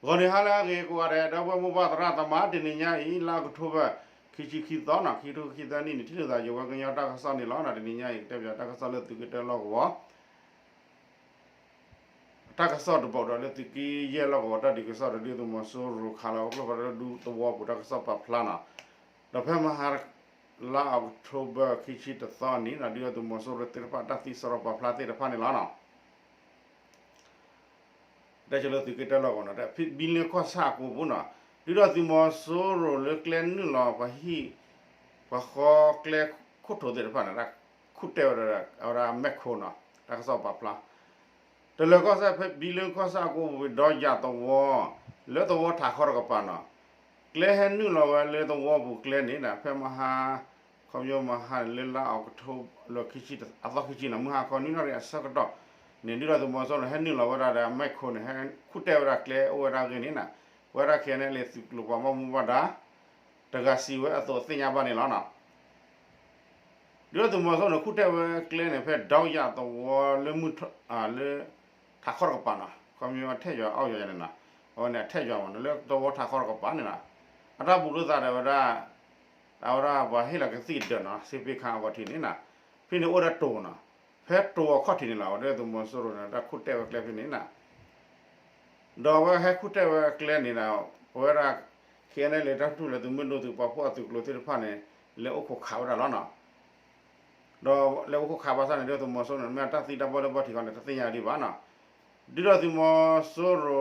ဂီၤနံၤဟါလၢအဂ့ၤကိးဂၤဒဲး ဒီပုၢ်ဝဲၢ်မိၢ်ပၢ်သရၣ်သမါ တနံၤညါအံၤ လါအီးကထိဘၢၣ် ခံဆံခံသီနီၤ ခံကထိခံဆံသၢနံၣ်န့ၣ် ထံၣ်လိာ်သးယဝဲကညီတၢ်ကစီၣ်န့ၣ်လီၤ. တနံၤညါအံၤ ကတဲပၠးတၢ်ကစီၣ်လၢသုးက့တၢလီၢ်ကဝီၤ တၢ်ကစီၣ်တဘိဒီးလၢသုးက့ယဲၢ်လီၢ်ကဝီၤ တၢ်ဒုးကစီၣ်ဒီးဒုၣ်ဒါသုးမီၤစိရိၤခးလီၤဝဲကျိဖးဒိၣ်ဒူသဝီပူၤ တၢ်ကစီၣ်ပာ်ဖျါနီၤ. ဒီးဖဲမဟါ လါအီးကထိဘၢၣ် ခံဆံတသီနံၤနီၤ ဒုၣ်ဒါသုးမီၤစိရိၤသ့ၣ်တဖၣ် တၢ်သံစရီပာ်ဖျါသ့ၣ်တဖၣ်န့ၣ်လီၤနီၤ. တဲဆိလၢသုးက့တၢလီၢ်ကဝီၤနီၤ ဖဲဘံလ့ကီၢ်ဆၣ်အကိပူၤနီၤ ဒုၣ်ဒါသုးမီၤစိရိၤလၢကျဲနုာ်လီၤပှၤဟံၣ် ပှၤဃီကျဲခိၣ်ထိးသ့ၣ်တဖၣ်န့ၣ် တၢ်ခူၣ်တဲာ်ဝဲဒၣ်အဝဲဒၣ်မဲးခိနီၤ တၢ်ကစီၣ်ပာ်ဖျါ တလၢၤကီၢ်ဆၣ် ဖဲဘံလ့ကီၢ်ဆၣ်အကိပူၤ ဒီးယၤသဝီ လၢသဝီထးခီတကပၤနီၤ ကျဲဟဲနုာ်လီၤဝဲလၢသဝီပူၤကျဲန့ၣ် ဖဲမဟါ ခီဖျိမဟါန့ၣ် လၢလါအီးကထိ လၢခံဆံ အသီခံဆံနီၤ မုၢ်ဟါခီနွံနၣ်ရံၣ်အဆၢကတီၢ်န့ၣ် ဒုၣ်ဒါသုးမီၤစိရိၤန့ၣ် ဟဲနုာ်လီၤဝဲဒၣ်ဒီးအမဲးခိန့ၣ် ဟဲခူၣ်တဲာ်ဝဲဒၣ်ကျဲအိၣ်ဝဲဒၣ်အဂ့ၢ်န့ၣ်နီၤ ပဝဲဒၣ် ခဲအံၤန့ၣ် လၢသုးကျိၤပှၤဘၣ်မူဘၣ်ဒါ တဂၤစံးဝဲအသိးသ့ၣ်ညါဘၣ်န့ၣ်လီၤနီၤ. ဒုၣ်ဒါသုးမီၤစိရိၤန့ၣ် ခူၣ်တဲာ်ဝဲကျဲန့ၣ် ဖဲဒီးယၤသဝီလၢမုၢ်ထီၣ် လၢ ထးခီတကပၤနီၤ ခီဖျိအထဲယွၤအီၣ်ယွၤယၤန့ၣ်နီၤ အဝဲန့ၣ်အထဲယွၤမ့ၢ်နီၤ လၢသဝီထးခီတကပၤန့ၣ်နီၤ အတၢ်ဘူးလိာ်သးဒီးဝဲဒၣ် အဝဲဒၣ်ပှၤဟ့ၣ်လီၤကသံၣ်ဒၢးနီၤ စ့ပ့ခါအဂီၤထံးန့ၣ်နီၤ ဖဲန့ၣ်အိၣ်ဒၣ်တိၤနီၤ ဖဲတိၤအခီၣ်ထံးန့ၣ်လီၤ အဝဲဒၣ်သုးမီၤစိရိၤန့ၣ် တၢ်ခူၣ်တဲာ်ဝဲကျဲဖဲန့ၣ်နီၤ ဒီးအဝဲဟဲခူၣ်တဲာ်ဝဲကျဲန့ၣ်ဒီး ပဝဲဒၣ် ခဲအံၤန့ၣ် လၢတၢ်ထူၣ်ဖျဲးသုးမုၢ်ဒိၣ်သုးပာ်ဖှိၣ်အသုးကျိၤသ့ၣ်တဖၣ်န့ၣ် လဲၤအိၣ်ခိးခးဝဲဒၣ်လီၤနီၤ ဒီးလဲၤအိၣ်ခိးခးဘၣ်ဆၣ်န့ၣ် ဒုၣ်ဒါသုးမီၤစိရိၤန့ၣ် မ့ၢ်အတၢ်သံတၢ်ဘၣ်လၢဘၣ်ထံးခီန့ၣ် တသ့ၣ်ညါဒံးဘၣ်နီၤ ဒုၣ်ဒါသုးမီၤစိရိၤ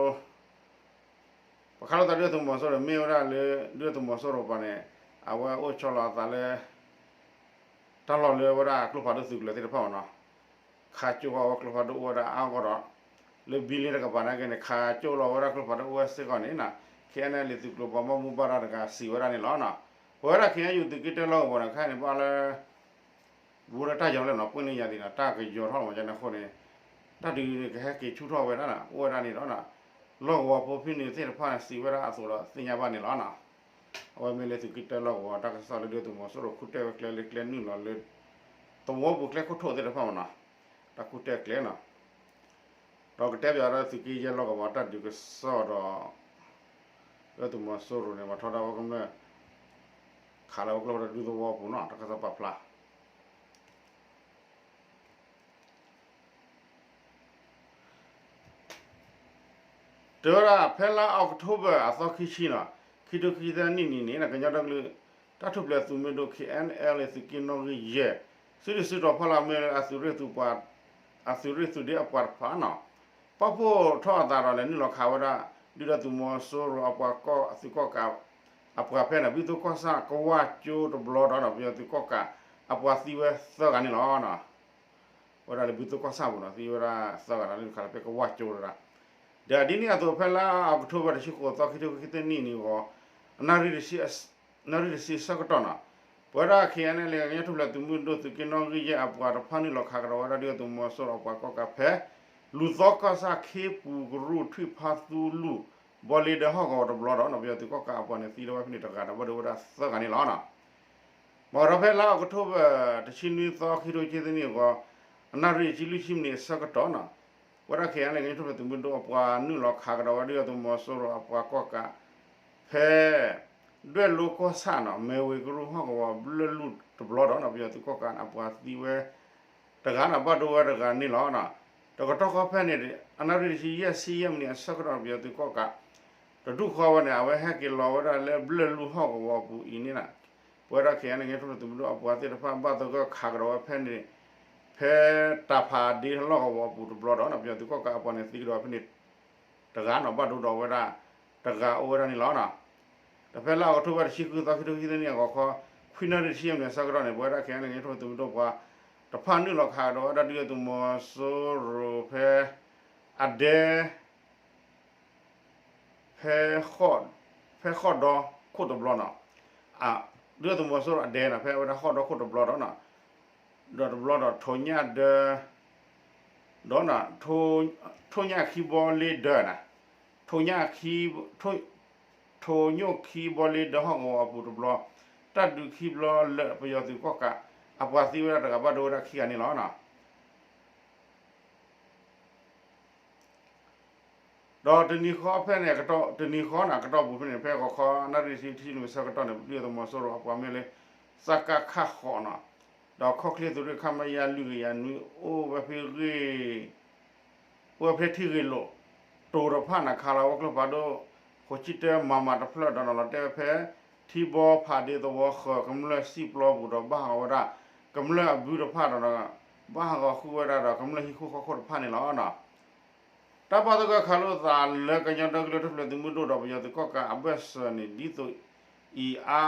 ပခးလိာ်သးဒုၣ်ဒါသုးမီၤစိရိၤန့ၣ် မ့ၢ်ဝဲဒၣ်လၢ ဒုၣ်ဒါသုးမီၤစိရိၤပှၤန့ၣ် အဝဲအိၣ်ဆီလီၤအသးလၢ တၢ်လီၢ်လၢဝဲဒၣ်ကျိဖးဒိၣ်သုးကလၢၤသ့ၣ်တဖၣ်မ့ၢ်နီၤ ခးကၠိဃီဝဲကျိဖးဒိၣ်အိၣ်ဝဲဒၣ်အါဂီၢ်ဒီး လၢဘံလ့တကပၤနာ်က့န့ၣ် ခးကၠိလီၤဝဲဒၣ်ကျိဖးဒိၣ်အိၣ်ဝဲစ့ၢ်ကီးန့ၣ်နီၤ ခဲအံၤန့ၣ် လၢသုးကျိၤပှၤဘၣ်မူဘၣ်ဒါတဂၤစံးဝဲဒၣ်န့ၣ်လီၤနီၤ ပဝဲဒၣ် ခဲအံၤ သုးက့တၢလီၢ်ကဝီၤန့ၣ် ခဲအံၤန့ၣ် ဘၣ်လၢ ဘူးလၢတၢ်ယီၤလဲၣ်နီၤ ပှ့ၤန့ၢ်ယၤဒံးနီၤ တၢ်ကယီၤထီၣ်လီၤမးကန့ၣ်အဃိန့ၣ် တၢ်ဒုးန့ၣ်ကဟဲက့ၤဆူၣ်ထီၣ်ဝဲဒၣ်နီၤ အိၣ်ဝဲဒၣ်န့ၣ်ဒီးနီၤ လီၢ်ကဝီၤဖိဖဲန့ၣ်သ့ၣ်တဖၣ်စံးဝဲဒၣ်အသိးဒီးသ့ၣ်ညါဘၣ်န့ၣ်လီၤနီၤ အဝဲမ့ၢ်လၢသုးက့တၢလီၢ်ကဝီၤတၢ်ကစီၣ်လၢဒုၣ်ဒါသုးမီၤစိရိၤခူၣ်တဲာ်ဝဲကျဲလၢကျဲနုာ်လီၤလၢ သဝီပူၤကျဲခိၣ်ထိးသ့ၣ်တဖၣ်မ့ၢ်နီၤ တၢ်ခူၣ်တဲာ်ကျဲနီၤ ဒီးကတဲပၠးဒီးသုးက့ယဲၢ်လီၢ်ကဝီၤတၢ်ဒုးကစီၣ်ဒီး ဒုၣ်ဒါသုးမီၤစိရိၤန့ၣ် ပှၤထီဒါဝဲကမျၢၢ် ခးလီၤဝဲကျိဖးဒိၣ်ဒူသဝီပူၤနီၤ တၢ်ကစီၣ်ပာ်ဖျါ တဲဝဲဒၣ် ဖဲလါအီးကထိဘၢၣ်အသီခံဆံနီၤ ခံကထိခံဆံသၢနံၣ်န့ၣ်န့ၣ် ကညီဒီကလုာ် တၢ်ထူၣ်ဖျဲးသုးမုၢ်ဒိၣ် ခဲအံၤန့ၣ် သုးက့နီၣ်ဂံၢ်ယဲၢ် စုဒုၣ်စုတီၤဖီလာ်မ့ၢ်လၢအသုးရ့ၣ်သုးပှၤ အသုးရ့ၣ်သုးဒ့အပှၤတဖၣ်နီၤ ပာ်ဖှိၣ်ထီၣ်အသးဒီးလဲၤနုာ်လီၤခးဝဲဒၣ် ဒုၣ်ဒါသုးမီၤစိရိၤအပှၤကီၢ်အသုးကီၣ်ကး အပှၤဖဲန့ၣ် ဘုသိၣ်ကီၢ်ဆၣ်ကဝၢ်ကၠိတဘျီဒီးနီၤ ပယီၤသုးကီၣ်ကး အပှၤသံဝဲသၢဂၤန့ၣ်လီၤ. ဝဲဒၣ်လၢဘုသိၣ်ကီၢ်ဆၣ်ပူၤနီၤ သံဝဲဒၣ်သၢဂၤနီၤ လၢခးလၢဖဲကဝၢ်ကၠိတဒၣ် ဒီးဒ်န့ၣ်အသိး ဖဲလါအီးကထိဘၢၣ်တဆံဃိးသီ ခံကထိခံဆံသၢနံၣ်န့ၣ်အဂီၢ် အနၣ်ရံၣ်တဆံ နၣ်ရံၣ်တဆံဆၢကတီၢ်နီၤ ပဝဲဒၣ် ခဲအံၤန့ၣ် လၢကညီထူၣ်ဖျဲးသုးမုၢ်ဒိၣ် သုးက့နီၣ်ဂံၢ်ယဲၢ်အပှၤတဖၣ်နုာ်လီၤခးကဒီးဝဲဒၣ်ဒုၣ်ဒါသုးမီၤစိရိၤအပှၤကီၢ်ကးဖဲ လူၤသီကီၢ်ဆၣ် ခ့ပူၤကရူၢ် ထွံၣ်ဖါသူလူၢ် ဘီလ့ဒၢဟီၣ်ကဝီၤတဘျီဒီးနီၤ ပယီၤသုးကီၣ်ကးအပှၤန့ၣ် သံလီၤဝဲဖဲန့ၣ်တဂၤဒီး ဘၣ်ဒိဝဲဒၣ်သၢဂၤန့ၣ်လီၤ. မၤကဒီးဖဲလါအီးကထိဘၢၣ် တဆံနွံသီ ခံကထိခံဆံသၢနံၣ်အဂီၢ် အနၣ်ရံၣ်တဆံလွံၢ်ဆံမံးနံးအဆၢကတီၢ်နီၤ ပဝဲဒၣ် ခဲအံၤန့ၣ် ကညီထူၣ်ဖျဲးသုးမုၢ်ဒိၣ်အပှၤနုာ်လီၤခးကဒီးဝဲဒၣ်ဒုၣ်ဒါသုးမီၤစိရိၤအပှၤကီၢ်ကး ဖဲ ဒွဲၣ်လိကီၢ်ဆၣ်နီၤ မဲဝ့ၤကရူၢ်ဟီၣ်ကဝီၤဘျၢၣ်လူၢ်တဘျီဒီးနီၤ ပယီၤသုးကီၣ်ကးန့ၣ် အပှၤသံဝဲ တဂၤနီၤ ဘၣ်ဒိဝဲတဂၤန့ၣ်လီၤ. တကတီၢ်ဃီဖဲန့ၣ် အနၣ်ရံၣ်တဆံယဲၢ်ဆံယဲၢ်မံးနံးအဆၢကတီၢ် ပယီၤသုးကီၣ်ကး တဒူၣ်ဃီဝဲန့ၣ် အဝဲဟဲက့ၤလီၤဝဲဒၣ်လၢဘျၢၣ်လူၢ်ဟီၣ်ကဝီၤအပူၤအံၤန့ၣ်နီၤ ပဝဲဒၣ် ခဲအံၤန့ၣ် ကညီထူၣ်ဖျဲးသုးမုၢ်ဒိၣ်အပှၤသ့ၣ်တဖၣ် ဘၣ်သဂၢၢ်ခးကဒီးဝဲဖဲန့ၣ် ဖဲတၢ်ဖးဒ့လီၢ်ကဝီၤအပူၤတဘျီဒီးနီၤ ပယီၤသုးကီၣ်ကးအပှၤန့ၣ် သံကဒီးဖဲန့ၣ် တဂၤနီၤ ဘၣ်ဒိဒီးဝဲဒၣ် တဂၤအိၣ်ဝဲဒၣ်န့ၣ်လီၤ. ဒီးဖဲလါအီးကထိဘၢၣ်တဆံဃုသီ ခံကထိခံဆံသၢနံၣ်အဂီၢ်ခီ ခွံနၣ်ရံၣ်တဆံယဲၢ်မံးနံးအဆၢကတီၢ်န့ၣ် ပဝဲဒၣ် ခဲအံၤန့ၣ် ကညီထူၣ်ဖျဲးသုးမုၢ်ဒိၣ်ပှၤ တဖၣ်နုာ်လီၤခးကဒီးဝဲဒၣ်ဒုၣ်ဒါသုးမီၤစိရိၤဖဲ အဒဲ ဖဲ ဖဲဃီၣ်ဒီခိၣ်တဘျီနီၤ ဒုၣ်ဒါသုးမီၤစိရိၤအဒဲနီၤ ဖဲအဝဲဒၣ်ဃီၣ်ဒီခိၣ်တဘျီဒီးနီၤ ဒီးတဘျီဒီးထိးညၣ်ဒၢ ဒီး ထိးညၣ်ခံဘီလ့ဒၢနီၤ ထိးညၣ်ခံ ထိးညိၣ်ခံဘီလ့ဒၢဟီၣ်ကဝီၤအပူၤတဘျီ တၢ်ဒုးခံဘျီလၢပယီၤသုးကီၣ်ကး အပှၤသံဝဲဒၣ်တဂၤဘၣ်ဒိဝဲဒၣ်ခံဂၤန့ၣ်လီၤ. ဒီးတနံၤဃီဖဲန့ၣ် တနံၤဃီန့ၣ် အကတီၢ်ပူၤဖဲန့ၣ် ဖဲဂီၤခီနၣ်ရံၣ်ဆံ ထံဆံလွံၢ်ဆၢကတီၢ်န့ၣ် ဒုၣ်ဒါသုးမီၤစိရိၤအပှၤမ့ၢ်လၢ စကခ ဃိးန့ၣ် ဒီးခီၣ်ချ့သုးရ့ၣ် ခမရ လွံၢ်ကယၤနွံ အိၣ်ဝဲဖဲဂ့ၢ် အိၣ်ဝဲဖဲထံဂ့ၢ်လိာ် တိၤတဖၣ်န့ၣ် ခးလီၤဝဲကျိဖးဒိၣ် ဃိးဆံတၢ မမ တဖျၢၣ်ဒီးန့ၣ်လီၤတဲဝဲဖဲ ထံဘီဖးဒ့သဝီဃၢၤ ကမျၢၢ်စံၣ်ပျီပူၤဒီးဘၣ်ဟးဂီၤဝဲဒၣ် ကမျၢၢ်အဘုတဖၣ်ဒီး ဘၣ်ဟးဂီၤဃုာ်ဝဲဒၣ်ဒီး ကမျၢၢ်ဟံၣ်ခိၣ်ဃီခိၣ်တဖၣ်န့ၣ်လီၤ. တၢ်ပာ်သဂၢၢ်ခးလိာ်သးလၢကညီဒီကလုာ်တၢ်ထူၣ်ဖျဲးသုးမုၢ်ဒိၣ်ဒီးပယီၤသုးကီၣ်ကးအဘၢၣ်စၢၤန့ၣ် ဒ်သိးအံၤအါ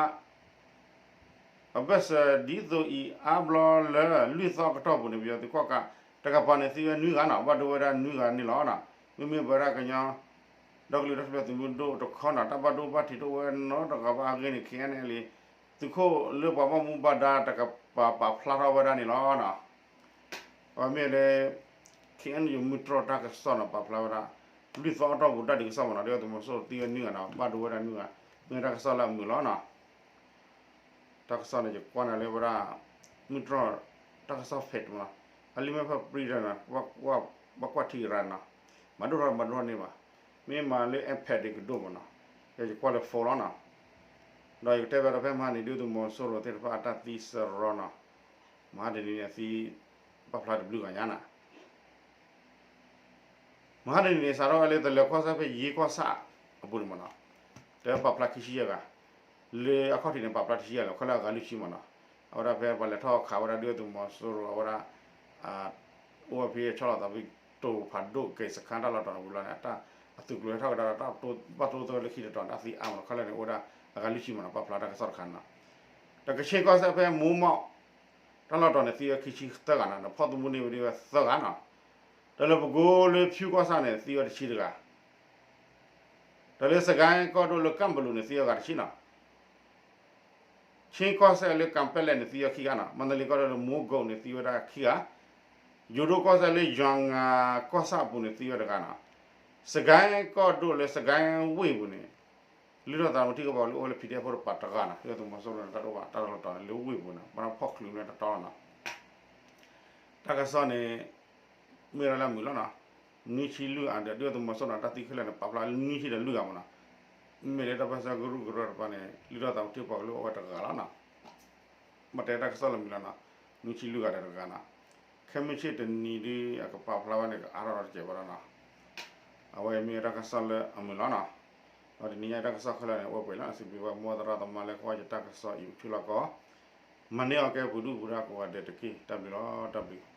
အဘၢၣ်စၢၤဒ်သိးအံၤအါဘျီလၢ လွံၢ်သီအကတီၢ်ပူၤန့ၣ် ပယီၤသုးကီၣ်ကးတကပၤန့ၣ် သံဝဲနွံဂၤန့ၣ် ဘၣ်ဒိဝဲဒၣ်နွံဂၤန့ၣ်လီၤ. မ့မ့ၢ်ပဝဲဒၣ်ကညီ ဒီကလုာ်တၢ်ထူၣ်ဖျဲးသုးမုၢ်ဒိၣ်တခီန့ၣ် တၢ်ဘၣ်ဒိဘၣ်ထံးတအိၣ်ဝဲနီတဂၤဘၣ်အဂ့ၢ်န့ၣ် ခဲအံၤန့ၣ်လံ သုးခိၣ်လၢပှၤဘၣ်မူဘၣ်ဒါတကပၤပာ်ဖျါထီၣ်ဝဲဒၣ်န့ၣ်လီၤ. အဝဲမ့ၢ်လၢ ခဲအံၤန့ၣ် ယမုၢ်တြီၢ်တၢ်ကစီၣ်န့ၣ် ပာ်ဖျါဝဲဒၣ် လွံၢ်သီအကတီၢ်ပူၤတၢ်ဒုးကစီၣ်မ့ၢ်နီၤ ဒုၣ်ဒါသုးမီၤစိရိၤသံဝဲနွံဂၤန့ၣ် ဘၣ်ဒိဝဲဒၣ်နွံဂၤ မ့ၢ်တၢ်ကစီၣ်လၢအမုာ်လီၤနီၤ. တၢ်ကစီၣ်န့ၣ် ယကွၢ်န့ၣ်လၢဝဲဒၣ် မုၢ်တြီၢ် တၢ်ကစီၣ်ဖဲးတမး အလံာ်မ့ၢ်ဖဲ print ဒီး ဘၣ်ကွၢ်ထံရၤနီၤ မၤဒိၣ်ထီၣ်မၤဒိၣ်ထီၣ်န့ၢ်ဘၣ် မ့ၢ်မၤလၢ iPad ဒ်ကဒိၣ်မ့ၢ်နီၤ ယကကွၢ်လၢ phone လီၤနီၤ ဒီးယကတဲဘၣ်ဒီးဖဲမဟါန့ၣ် ဒုၣ်ဒါသုးမီၤစိရိၤသ့ၣ်တဖၣ်အတၢ်သံစရီနီၤ မဟါတနံၤန့ၣ်အသံ ပာ်ဖျါတဘျုးဂၤညါနီၤ မဟါတနံၤန့ၣ် စးထီၣ်ဝဲလၢတလၢၤကီၢ်စဲၣ်ဖဲယ့ကီၢ်ဆၣ်အပူၤန့ၣ်မ့ၢ်နီၤ တဲပာ်ဖျါခံဆံယဲၢ်ဂၤ လၢအခီၣ်ထံးန့ၣ် ပာ်ဖျါတဆံယဲၢ်လီၤ ခဲလၢာ်အဂၤလွံၢ်ဆံမ့ၢ်နီၤ အဝဲဒၣ်ဖဲပှၤလဲၤထီၣ်ခးဝဲဒၣ်ဒုၣ်ဒါသုးမီၤစိရိၤ အဝဲဒၣ် အိၣ်ဝဲဖဲဆီလီၤသးဖဲ တိၤဖးဒိၣ်ကဲစခါတၢ်လီၢ်တီၤန့ၣ်ဝံၤလီၤန့ၣ် အတၢ်အသုးကျိၤဟဲထီၣ်ကဒါဒီး ဘၣ်တိၢ်သီလၢခံတတီၤန့ၣ် အသံအါမ့ၢ်နီၤ ခဲလၢာ်န့ၣ် အိၣ်ဝဲဒၣ်အဂၤလွံၢ်ဆံမ့ၢ်နီၤ ပာ်ဖျါတၢ်ကစီၣ်တခါနီၤ ဒီးကခ့ၣ်ကီၢ်စဲၣ်ဖဲမိၢ်မီၢ် တၢ်လီၢ်တီၤန့ၣ် သံဝဲခံဆံသၢဂၤနီၤ ဒီးဖီၣ်သမူန့ၢ်ဝဲဒၣ်ဝဲသၢဂၤနီၤ ဒီးလၢပကိးလၢဖၠူကီၢ်ဆၣ်န့ၣ် သံဝဲတဆံတဂၤ ဒီးလၢစကဲကီၢ်ဒိၣ်လၢကၣ်ဘလူးန့ၣ် သံဝဲဂၤတဆံနီၤ ခ့ၣ်ကီၢ်စဲၣ်လၢကၣ်ပဲလဲၣ်န့ၣ် သံဝဲခံဂၤနီၤ မန္တလေးကီၢ်ဒိၣ်လၢမိကိးန့ၣ် သံဝဲဒၣ်ခံဂၤ ယိၤဒိၣ်ကီၢ်စဲၣ်လၢယွၤငါကီၢ်ဆၣ်အပူၤန့ၣ် သံဝဲတဂၤနီၤ စကဲကီၢ်ဒိၣ်လၢစကဲဝ့ၢ်ပူၤန့ၣ် လုၢ်ထီၣ်သးသမူထံကပၤလၢအိၣ်ဝဲလၢ PDF ဖိတပၤတဂၤနီၤ ဒုၣ်ဒါသုးမီၤစိရိၤန့ၣ် တၢ်တအိၣ်ဘၣ် တၢ်လီၢ်တီၤန့ၣ် လၢဝ့ၢ်ပူၤန့ၣ် ဘၣ်ဒီးဖီၣ်ချုးန့ၢ်တတီၤလီၤနီၤ တၢ်ကစီၣ်န့ၣ် မ့ၢ်ဝဲဒၣ်လၢအမုာ်လီၤနီၤ နွံဆံလွံၢ်ဂၤဒီး ဒုၣ်ဒါသုးမီၤစိရိၤန့ၣ် တၢ်သံခဲလၢာ်န့ၣ် ပာ်ဖျါလၢနွံဆံဒီးလွံၢ်ဂၤမ့ၢ်နီၤ မ့မ့ၢ်လၢတၢ်ပၢဆှၢကရူၢ်ကရၢတပၤန့ၣ် လုၢ်ထီၣ်သးသမူထံကပၤကလၢအိၣ်ဝဲတဂၤလီၤနီၤ မ့ၢ်တဲတၢ်ကစီၣ်လၢမုာ်လီၤနီၤ နွံဆံလွံၢ်ဂၤဒီးတဂၤနီၤ ခဲမုၢ်ဆ့ၣ်တနံၤဒုး အကပာ်ဖျါဝဲန့ၣ် ကအါထီၣ်ဒီးတစဲးဘၣ်လီၤနီၤ အဝဲမ့ၢ်တၢ်ကစီၣ်လၢအမုာ်လီၤနီၤ ဒီးတနံၤညါတၢ်ကစီၣ်ခဲလၢာ်န့ၣ် အိၣ်ပှဲၤလီၤ စံးဘျုးဘၣ်မိၢ်သရၣ်သမါလၢကွၢ်ယတၢ်ကစီၣ်အံၤ အိၣ်ဆူၣ်လီၤကီး မၤန့ၢ်အီၤကဲပှၤဒုၣ်ပှၤဒါကိးဂၤဒဲးတက့ၢ် တၢ်ဘျုးလီၤ တၢ်ဘျုး